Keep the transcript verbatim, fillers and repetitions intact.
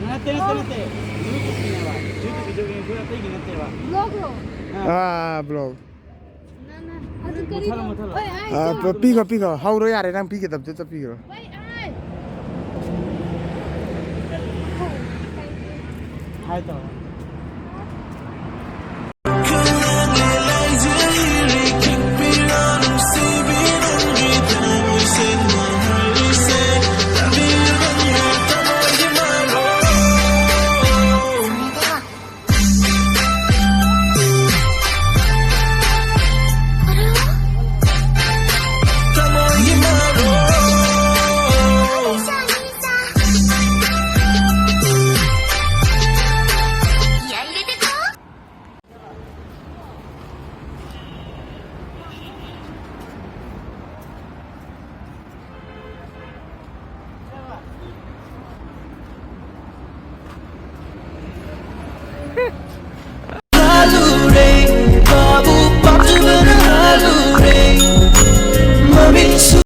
ꯅꯠꯇꯦ, ꯅꯠꯇꯦ, ꯅꯠꯇꯦ. YouTubeꯀꯤꯅꯦꯕ. YouTubeꯀꯤꯗꯨꯒꯤ ꯑꯩꯈꯣꯏ ꯑꯇꯩꯒꯤ ꯅꯠꯇꯦꯕ. ꯕ꯭ꯂꯣꯒꯔꯣ? ꯑꯥ. ꯑꯥ ꯕ꯭ꯂꯣꯒ. ꯅꯪꯅ ꯑꯗꯨ ꯀꯔꯤꯅꯣ? ꯃꯨꯠꯊꯠꯂꯣ, ꯃꯨꯠꯊꯠꯂꯣ. ꯍꯣꯏ, ꯑꯩ ꯑꯥ ꯄ- ꯄꯤꯈꯣ ꯄꯤꯈꯣ, ꯍꯧꯔꯣ, ꯌꯥꯔꯦ, ꯅꯪ ꯄꯤꯒꯗꯕꯗꯨ ꯆꯠꯄꯤꯈ꯭ꯔꯣ. ꯍꯣꯏ, ꯑꯩ. ꯍꯥꯏ ꯇꯧꯔꯣ.